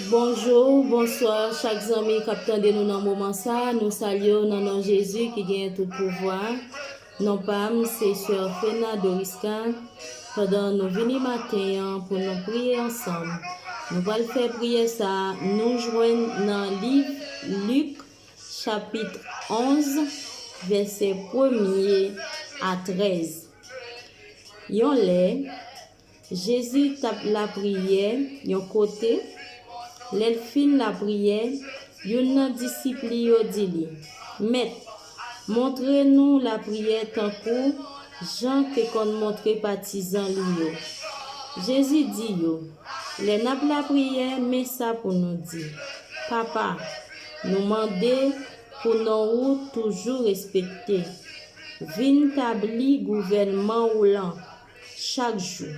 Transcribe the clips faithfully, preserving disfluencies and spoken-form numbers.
Bonjou, bonswa, chak zanmi k ap tande nou nan moman sa a, nou salye w nan non Jezi ki genyen tout pouvwa. Non pa m, se Sè Fena Doriska. Pandan nou vini maten an pou nou priye ansanm, nou pral fè priyè sa a, nou jwenn nan liv Lik, chapit onz, vèsè premye a trèz. Yon lè, Jezi t ap lapriyè yon kote. Lè l fin lapriyè, youn nan disip li yo di li, Mèt, montre nou lapriyè tankou Jan te konn montre patizan li yo. Jezi di yo, Lè n ap lapriyè, men sa pou nou di, Papa, nou mande pou non ou toujou respekte. Vin tabli gouvènman ou lan chak jou.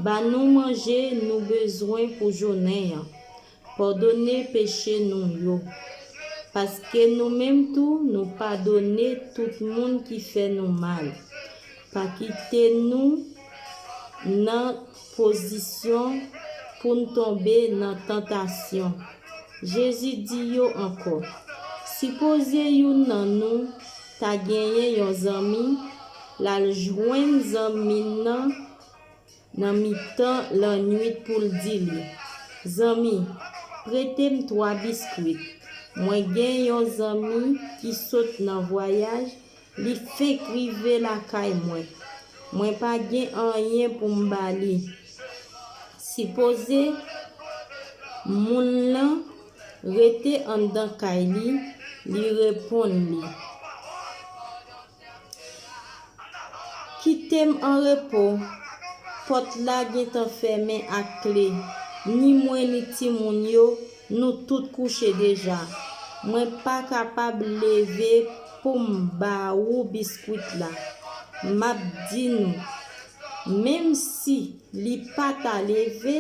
Ba nou manje nou bezwen pou jounen an. Padone peche nou yo. Paske nou menm tou, nou padone tout moun ki fè nou mal. Pa kite nou nan pozisyon pou n tonbe nan tantasyon. Jezi di yo ankò, Sipoze youn nan nou ta genyen yon zanmi, l al jwenn zanmi l nan nan mitan lannwit pou l di li, Zanmi, prete m twa biskwit. Mwen gen yon zanmi ki sot nan vwayaj, li fenk rive lakay mwen. Mwen pa gen anyen pou m ba li. Sipoze moun lan rete anndan kay li, li reponn li, Kite m an repo. Pòt la gentan fèmen ak kle. Ni mwen ni timoun yo, nou tout kouche deja. Mwen pa kapab leve pou m ba ou biskwit la. M ap di nou, menm si li pa ta leve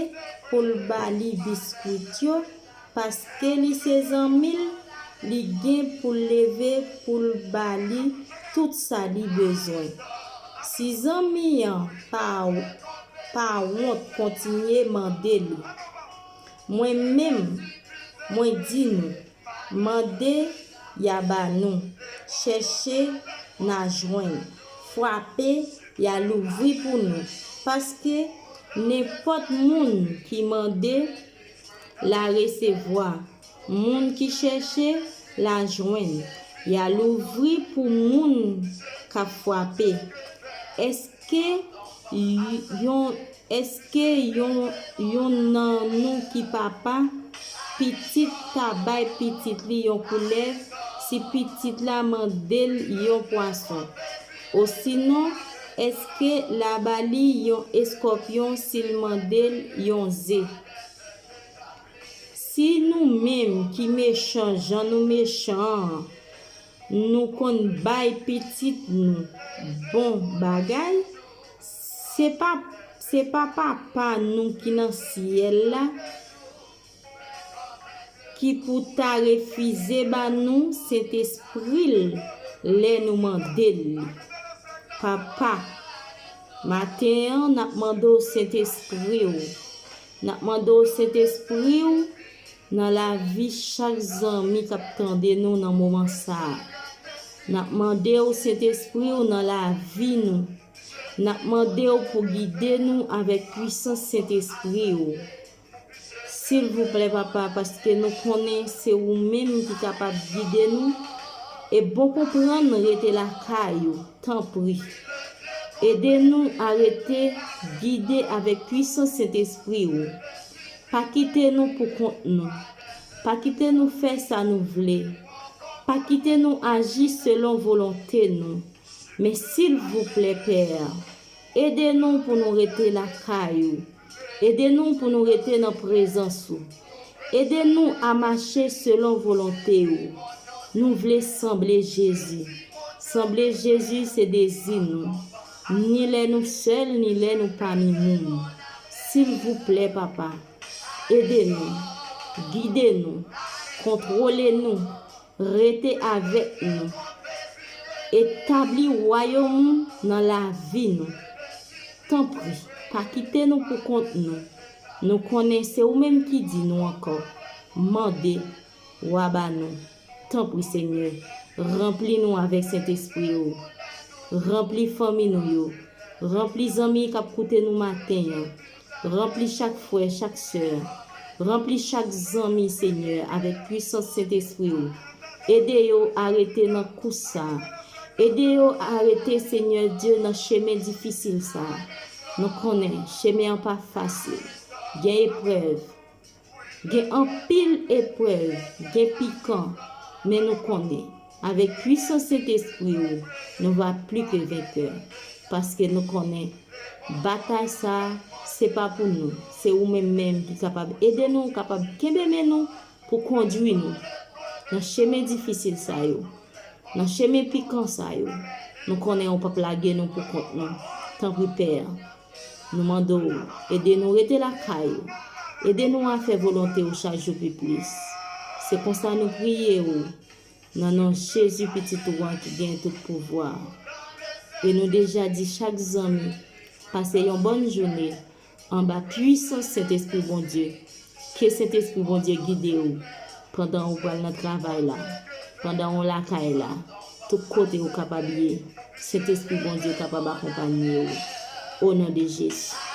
pou l ba li biskwit yo, paske li se zanmi l, li gen pou l leve pou l ba li tout sa li bezwen. Si zanmi an pa, pa wont kontinye mande li, mwen menm, mwen di nou, mande, y a ba nou, chèche, n a jwenn, frape, y a louvri pou nou. Paske nenpòt moun ki mande, l a resevwa. Moun ki chèche, l a jwenn. Y a louvri pou moun k ap frape. Èske y-, yon, èske yon, yon nan nou ki papa, pitit ta bay pitit li yon koulèv si pitit la mande l yon pwason? Osinon, èske l a ba li yon eskòpyon si l mande l yon ze? Si nou menm ki mechan jan nou mechan an, nou konn bay pitit nou bon bagay, se pa, se pa Papa nou ki nan syèl la ki pou ta refize ba nou Sentespri l lè nou mande l li. Papa, maten an, n ap mande w Sentespri w. N ap mande w Sentespri w nan lavi chak zanmi k ap tande nou nan moman sa a. N ap mande w Sentespri w nan lavi nou. N ap mande w pou gide nou avèk pwisans Sentespri w. Silvouplè, Papa, paske nou konnen se ou menm ki kapab gide nou, e bon konprann rete lakay ou, tanpri. Ede nou a rete gide avèk pwisans Sentespri ou. Pa kite nou pou kont nou. Pa kite nou fè sa nou vle. Pa kite nou aji selon volonte nou. Men silvouplè, Pè, ede nou pou nou rete lakay ou. Ede nou pou nou rete nan prezans ou. Ede nou a mache selon volonte ou. Nou vle sanble Jezi. Sanble Jezi se dezi nou. Ni lè nou sèl, ni lè nou pami moun. Silvouplè, Papa, ede nou. Gide nou. Kontwole nou. Rete avèk nou. Etabli wayòm ou nan lavi nou. Tanpri, pa kite nou pou kont nou. Nou konnen se ou menm ki di nou ankò, mande, w a ba nou. Tanpri, Senyè, ranpli nou avèk Sentespri ou. Ranpli fanmi nou yo. Ranpli zanmi k ap koute nou maten an. Ranpli chak frè, chak sè. Ranpli chak zanmi, Senyè, avèk pwisans Sentespri ou. Ede yo a rete nan kous sa a. Ede yo a rete, Senyè Dye, nan chemen difisil sa a. Nou konnen chemen an pa fasil. Gen eprèv. Gen anpil eprèv, gen pikan, men nou konnen, avèk pwisans Sentespri ou, nou va pli ke venkè. Paske nou konnen, batay sa a, se pa pou nou, se ou menm menm ki kapab ede nou, kapab kenbe men nou pou kondui nou nan chemen difisil sa yo, nan chemen pikan sa yo. Nou konnen ou p ap lage nou pou kont nou. Tanpri, Pè, nou mande w, ede nou rete lakay ou. Ede nou a fè volonte ou chak jou pi plis. Se konsa nou priye ou, nan non Jezi, Pitit ou an ki gen tout pouvwa. E nou deja di chak zanmi, pase yon bòn jounen anba pwisans Sentespri Bondye. Ke Sentespri Bondye gide ou pandan ou pral nan travay la, pandan ou lakay la, tout kote ou kapab ye, Sentespri Bondye kapab akonpanye ou. O non de Jezi.